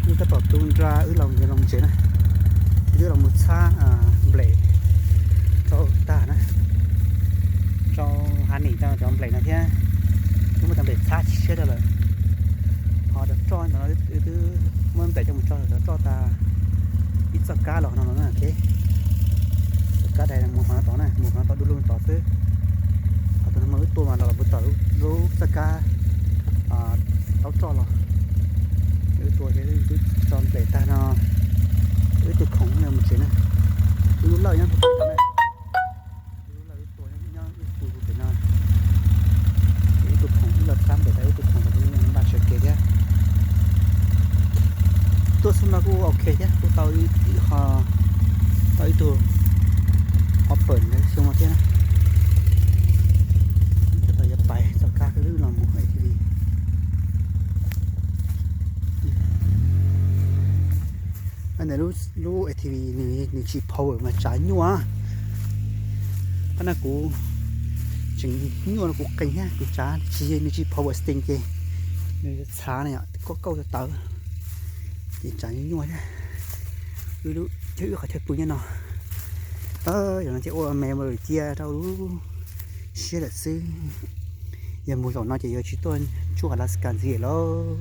Wb tab tom tu nra wb los yuav los tsev na. Wb twb los mus txhab nplej rau tag na, rau hav nim rau cov nplej no thiab. Wb muab cov nplej txhab siab rau lawm. Ho cov roj no wb twb muab nplej coj mus tso cov roj tas ib txoj kab los no los na. Txoj kab dais mus qhov no tod na, mus qhov no tod du lug tod xwb. Qhov tus no mas wb tua mas los puv tom lub txoj kab taub roj los. Wb tua ces wb tso nplej tag no, wb tus khoom mus tsev na. Wb lub lawj nyob puag pem no na. Wb lub lawj wb tua nyob ib puag pem no. Ces wb tus khoom wb los txhab nplej tas wb tus khoom los kuj npaj sawv kev thiab. Tuaj xub no kuj ok thiab, kuj tau ib qho, tau ib tug offer ntawd xyoo no thiab na. Tab tom yuav pais txoj kab wb los mus A T V. Ntawm lub A T V nws tsis power mas tsav nyuaj. Pab no kuv tseem nyuaj no kuv qee thiab kuv tsav tsis, nws tsis power steering ces nws txhav na yom, kauj kauj tawv tawv ces tsav nyuaj nyuaj thiab. Wb lub, wb qhov chaw pw nyob no. Yog no ces ua me mus lawm cia rau lub siab lawm xwb. Yog mus zaum no ces yuav tsis tuaj tsuj Alaska ntxiv lawm.